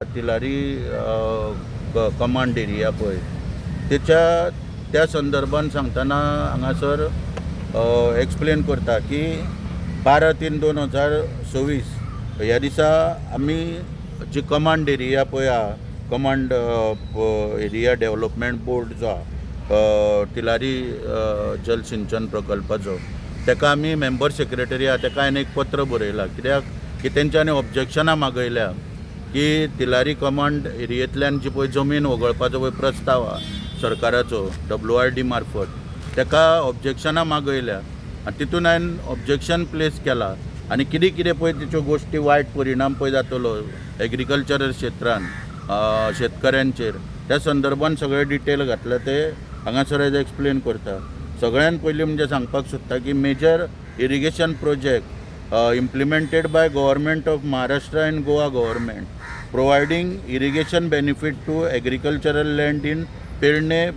Tillari command area पळय, तेच्या त्या संदर्भान सांगतना हांगासर एक्सप्लेन करता की 12/3/2026 ह्या दिसा आमी जी कमांड एरिया पळय आहा, कमांड एरिया डेवलपमेंट बोर्ड जो आहा तिलारी जल सिंचन प्रकल्पाचो, तेका आमी मेंबर सेक्रेटरी आहा तेका हांवें एक पत्र बरयलां. कित्याक की तेंच्यांनी ऑब्जेक्शनां मागयल्या की तिलारी कमांड एरियेंतल्यान जी पळय जमीन वगळपाचो पळय प्रस्ताव आहा सरकाराचो WRD मार्फत, तेका ऑब्जेक्शनां मागयल्या आनी तितून हांवें ऑब्जेक्शन प्लेस केला आनी कितें कितें पळय तेच्यो गोश्टी वायट परिणाम पळय जातलो एग्रीकल्चरल क्षेत्रान शेतकऱ्यांचेर, त्या संदर्भान सगळे डिटेल घातले ते हांगासर आयज एक्सप्लेन करता. सगळ्यान पयलीं म्हणजे सांगपाक सोदता की major irrigation project implemented by Government of Maharashtra and Goa Government providing irrigation benefit to agricultural land in Pernem,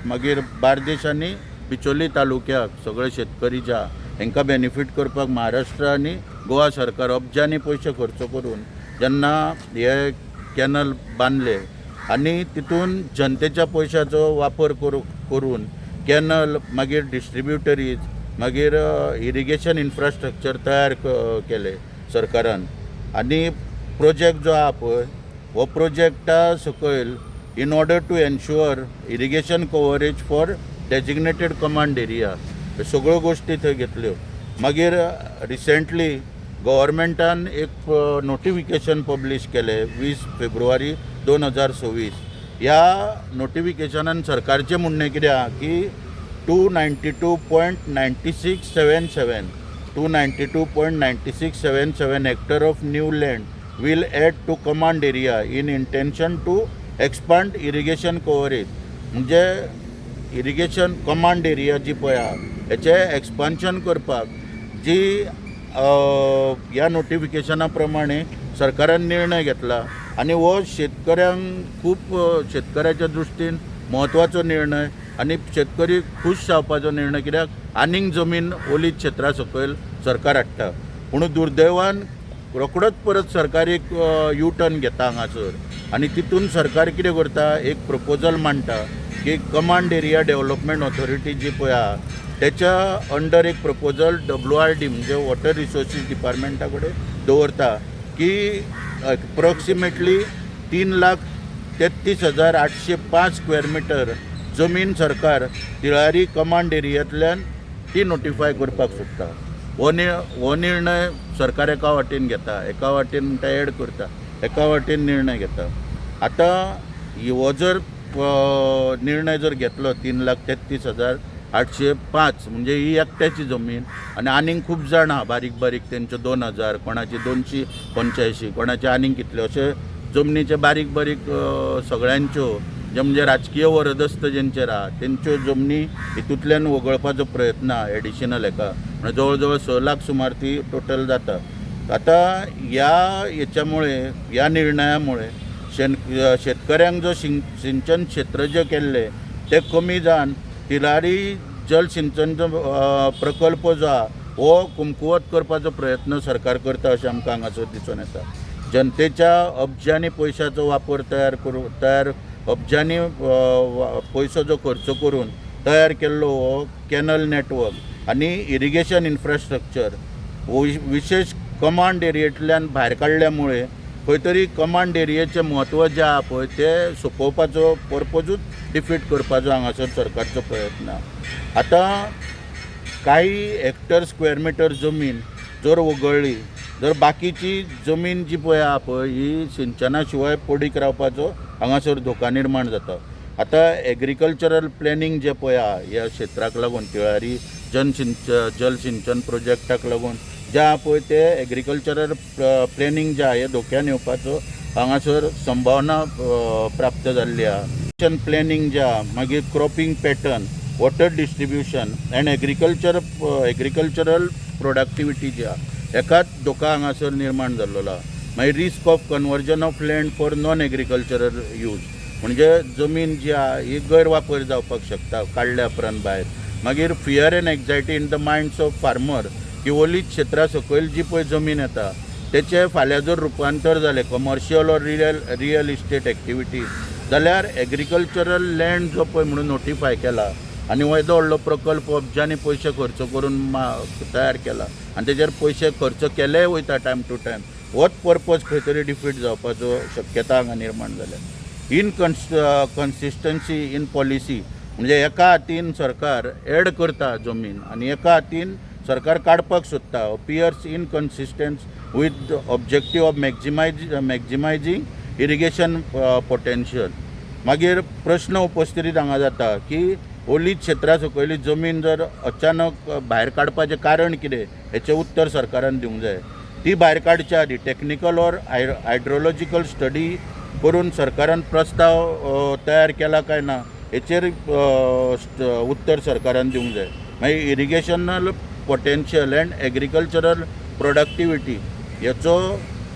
मागीर बार्देश आनी बिचोली तालुक्याक सगळे शेतकरी जे आहा हेंकां बेनिफीट करपाक महाराष्ट्र आनी गोवा सरकार अब्जांनी पयशे खर्च करून जेन्ना हे कॅनल बांदले आनी तितून जनतेच्या पयशाचो वापर करून कॅनल, मागीर डिस्ट्रिब्युटरीज, मागीर इरिगेशन इन्फ्रास्ट्रक्चर तयार केले सरकारान. आनी प्रोजेक्ट जो आहा पळय हो प्रोजेक्टा सकयल in order to ensure irrigation coverage for designated command area सगळ्यो गोश्टी थंय घेतल्यो. मागीर रिसेंटली गव्हर्मेंटान एक नोटिफिकेशन पब्लीश केलें 20 फेब्रुवारी 2026. ह्या नोटिफिकेशनान सरकारचें म्हणणें कितें आहा की 292.9677, 292.9677 hectare of new land will add to command area in intention to expand irrigation coverage. म्हणजे इरिगेशन कमांड एरिया जी पळय आहा हेचें एक्सपान्शन करपाक जी ह्या नोटिफिकेशना प्रमाणे सरकारान निर्णय घेतला आनी हो शेतकऱ्यांक खूब शेतकऱ्याच्या दृश्टीन म्हत्वाचो निर्णय आनी शेतकरी खूश जावपाचो निर्णय, कित्याक आनीक जमीन ओलीत क्षेत्रा सकयल सरकार हाडटा. पूण दुर्दैवान रोखडोच परत सरकार एक यू टर्न घेता हांगासर आनी तितून सरकार कितें करता, एक प्रपोजल मांडटा की कमांड एरिया डेव्हलपमेंट ऑथॉरिटी जी पळय आहा तेच्या अंडर एक प्रपोजल WRD म्हणजे वॉटर रिसोर्सीस डिपार्टमेंटा कडेन दवरता की अप्रोक्सिमेटली 3,33,805 स्क्वेअर मिटर जमीन सरकार तिळारी कमांड एरियांतल्यान ती नोटिफाय करपाक सोदता. हो निर्णय सरकार एका वाटेन घेता, एका वाटेन म्हणटा एड करता, एका वाटेन निर्णय घेता. आतां हो जर निर्णय जर घेतलो 3,33,805 म्हणजे ही एकट्याची जमीन आनी आनीक खूब जाण आहा बारीक बारीक तेंच्यो 2,000, कोणाची 285, कोणाचे आनीक कितले अशे जमनीचे बारीक बारीक सगळ्यांच्यो जे म्हणजे राजकीय वरदस्त जेंचेर आहा तेंच्यो जमनी हितूंतल्यान वगळपाचो प्रयत्न आहा एडिशनल हेका, म्हणजे जवळ जवळ 6 लाख सुमार ती टोटल जाता. आतां ह्या हेच्यामुळे, ह्या निर्णया मुळे शेतकऱ्यांक जो सिंचन क्षेत्र जे केल्ले ते कमी जावन तिलारी जल सिंचन जो प्रकल्प जो आहा हो कुमकुवत करपाचो प्रयत्न सरकार करता अशें आमकां हांगासर दिसून येता. जनतेच्या अब्जांनी पयशाचो वापर तयार करून, तयार अब्जांनी पयसो जो खर्च करून तयार केल्लो हो कॅनल नेटवर्क आनी इरिगेशन इन्फ्रास्ट्रक्चर हो विशेश कमांड एरियेंतल्यान भायर काडल्या मुळे खंय तरी कमांड एरियेचें म्हत्व जें आहा पळय तें सोंपोवपाचो पर्पजूच डिफीट करपाचो हांगासर सरकारचो प्रयत्न आहा. आतां काही हेक्टर स्क्वेअर मिटर जमीन जर वगळ्ळी जर बाकीची जमीन जी पळय आहा पळय ही सिंचना शिवाय पडीक रावपाचो हांगासर धोका निर्माण जाता. आतां एग्रीकल्चरल प्लॅनिंग जें पळय आहा ह्या क्षेत्राक लागून तिळारी जल सिंचन प्रोजेक्टाक लागून जें आहा पळय तें एग्रीकल्चरल प्लॅनिंग जें आहा हें धोक्यान येवपाचो हांगासर संभावना प्राप्त जाल्ली आहा. प्लॅनिंग जें आहा, मागीर cropping pattern, water distribution and agricultural productivity जी आहा हेकाच धोका हांगासर निर्माण जाल्लो आहा. मागीर risk of conversion of land for non agricultural use, म्हणजे जमीन जी आहा ही गैरवापर जावपाक शकता काडल्या उपरांत भायर. मागीर fear and anxiety in the minds of farmer की ओलीत क्षेत्रा सकयल जी पळय जमीन येता तेचें फाल्यां जर रुपांतर जालें commercial or real estate activity जाल्यार एग्रीकल्चरल लँड जो पळय म्हणून नोटिफाय केला आनी हो येदो व्हडलो प्रकल्प अब्जांनी पयशे खर्च करून तयार केला आनी तेजेर पयशे खर्च केलेय वयता टायम टू टायम, होच पर्पज खंय तरी डिफीट जावपाचो शक्यता हांगा निर्माण जाल्या. इनकन्सिस्टन्सी इन पॉलिसी, म्हणजे एका हातीन सरकार एड करता जमीन आनी एका हातीन सरकार काडपाक सोदता, appears inconsistent with objective of maximizing irrigation potential. मागीर प्रश्न उपस्थित हांगा जाता की ओलीत क्षेत्रा सकयली जमीन जर अचानक भायर काडपाचें कारण कितें, हेचें उत्तर सरकारान दिवंक जाय. ती भायर काडच्या आदी टॅक्निकल ऑर हायड्रोलॉजिकल स्टडी करून सरकारान प्रस्ताव तयार केला काय ना, हेचेर उत्तर सरकारान दिवंक जाय. मागीर irrigational potential and agricultural productivity हेचो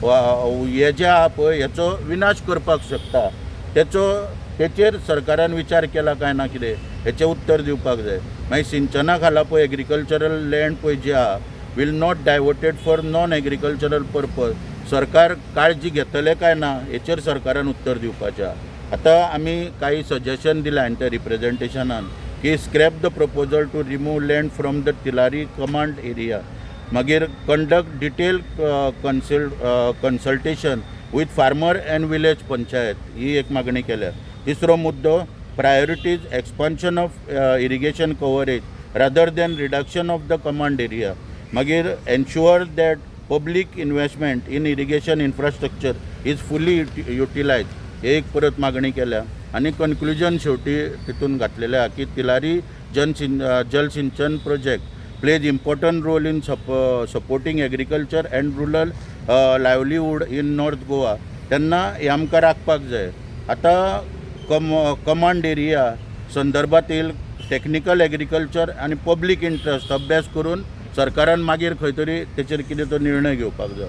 हे जे आहा पळय, हेचो विनाश करपाक शकता. तेचेर सरकारान विचार केला काय ना कितें, हेचें उत्तर दिवपाक जाय. मागीर सिंचना खाला पळय एग्रीकल्चरल लँड पळय जी आहा will not diverted for non agricultural purpose, सरकार काळजी घेतले काय ना, हेचेर सरकारान उत्तर दिवपाचें आहा. आतां आमी काही सजेशन दिलां त्या रिप्रेजेंटेशनान की scrap the proposal to remove land from the Tillari command area, मागीर conduct detail consultation with farmer and village panchayat, ही एक मागणी केल्या. तिसरो मुद्दो, prioritise expansion of irrigation coverage rather than reduction of the command area. मागीर ensure that public investment in irrigation infrastructure is fully utilise, हे एक परत मागणी केल्या. आनी कन्क्लुजन शेवटी तितून घातलेलें आहा की तिलारी जल सिंचन project plays important role in supporting agriculture and rural livelihood in North Goa. तेन्ना हें आमकां राखपाक जाय. आतां कमांड एरिया संदर्भातील टॅक्निकल एग्रीकल्चर आनी पब्लीक इंट्रस्ट अभ्यास करून सरकारान मागीर खंय तरी तेचेर कितें तो निर्णय घेवपाक जाय.